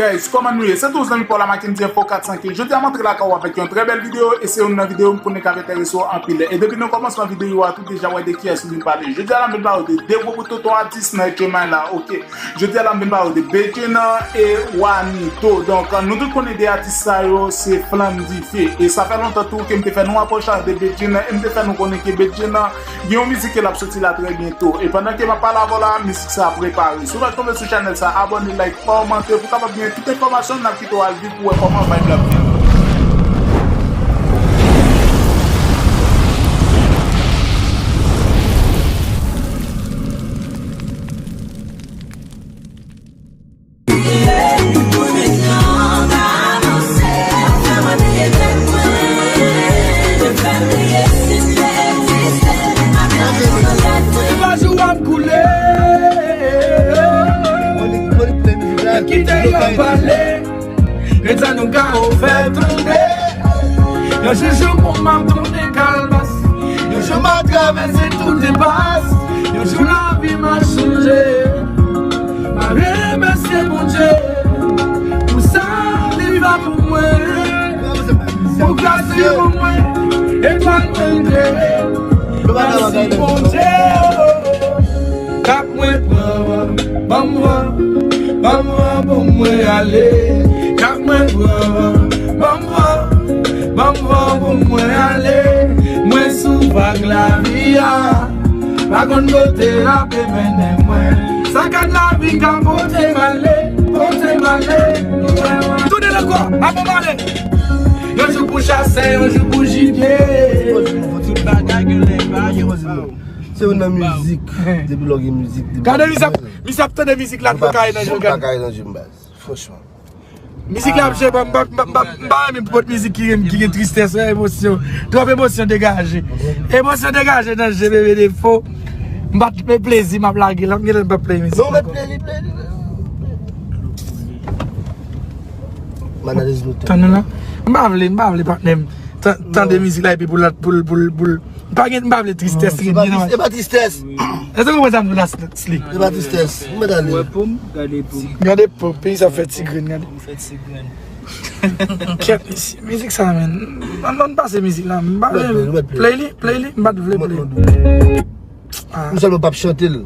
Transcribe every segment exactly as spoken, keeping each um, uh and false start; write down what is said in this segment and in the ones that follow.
Guys, kòman nou ye? Se toujou zanmi pa w la, Mackendy Info kat san kenz. Jodi a m antre lakay ou avèk yon trè bèl videyo, e se youn nan videyo m konnen k ap enterese w anpil. E depi nan kòmansman videyo a, tout deja wè de kiyès m vin pale. Jodi a la m vin pale de de gwo bout tonton atis nan H M I la, oke. Jodi a la m vin pale de Bedjine e Wanito. Donk, nou tout konnen de atis sa yo se flanm dife. E sa fè lontan tou ke m te fè nou apwoche de Bedjine, e m te fè nou konnen ke Bedjine gen yon mizik ke l ap soti la trè byento. E pandan ke m ap pale avè w la, mizik sa ap prepare. Si w fèk tonbe sou chanèl sa, abòne, like, kòmante pou w kapab gen tout enfòmasyon n ap kite w al viv pou w wè kòman vibe la ap vin. Lajou ap koule. Kite yo pale. Grenn sa nou ka ofè tande. Yon jou jou pou m ap tounen kalbas. Yon jou m ap travèse tout enpas. Yon jou lavi m ap chanje. M ap remèsye Bondye pou sa li fè pou mwen. Pou gras li pou mwen. Etwal mwen klere. Mèsi Bondye. Kap mwen pran, ban m van, ban m van pou mwen ale. Kap mwen pran, ban m van, ban m van pou mwen ale. Mwen sou vag lavi a, pa konn kote l ape mennen mwen. Sakad lavi ka pote m ale, pote m ale. Tounen ankò, ape m ale. Yon jou pou chasè, yon jou pou jibye. Tout bagay gen lè pa yo. Se youn nan mizik. Depi lè w gen mizik, depi... Gade misye ap, misye ap tande mizik la, l pa ka nan je l. Pa ka nan je m, baz. Franchman. Mizik la ap jwe, m pa, m pa, m pa, m pa renmen pot mizik ki gen, ki gen tristès, wè, emosyon. Twòp emosyon degaje. Emosyon degaje nan je Bebe Defo. M pa t men plezi, m ap lage la, m gentan m p ap play mizik. Non, mèt play li, play li. M analize nou. Tann nou la. M pa vle, m pa vle, patnè m. Tan-, tande mizik la epi pou l, pou l, pou l, pou l. M pa gen, m pa vle tristès. Non, se pa tristès. Èske w konprann sa m di w la, Sli? Se pa tristès. M mèt ale. Wè pou m, gade pou m. Gade pou peyi sa fè ti grenn, gade. Pou m fè ti grenn. Kèt, mesye, mizik sa, men. Ann, ann pase mizik la. M pa vle play li, play li, m pa t vle play. Ah. M sèlman p ap chante l.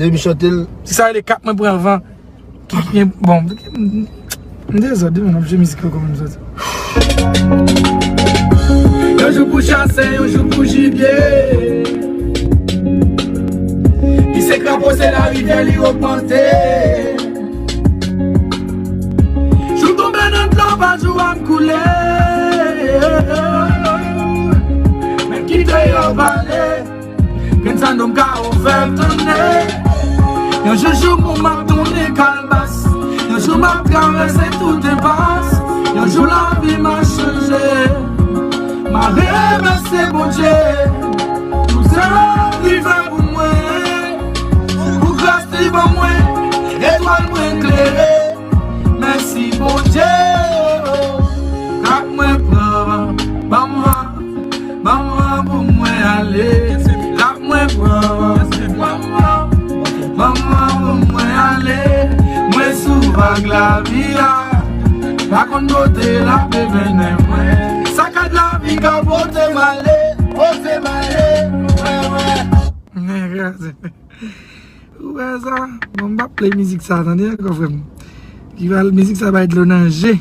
Depi m chante l. Se sa rele kap mwen pran van. Ki, ki, bon, m dezòd, wi, m ap jwe mizik la kòman m soti. Yon jou pou chasè, yon jou pou jibye. Li se krapo, se larivyè, li ogmante. Jou tonbe nan dlo, pa jou ap koule. Men kite yo pale. Grenn sa nou ka ofè tande. Yon jou jou pou m ap tounen kalbas. Yon jou m ap travèse tout enpas. Yon jou lavi m a chanje. M a remèsye Bondye pou sa li fè pou mwen. Pou gras li ban mwen, etwal mwen klere. Mèsi Bondye. Kap mwen pran, ban m van, ban m van pou mwen ale. Kap mwen pran, ban m van, ban m van pou mwen ale. Mwen sou vag lavi a, pa konn kote l ape mennen mwen. Sakad lavi ka pote m ale, pote m ale. Wè, wè. Ou wè sa? Bon, m p ap play mizik sa, tande ankò, frè m. Ki va, mizik sa bay dlo nan je.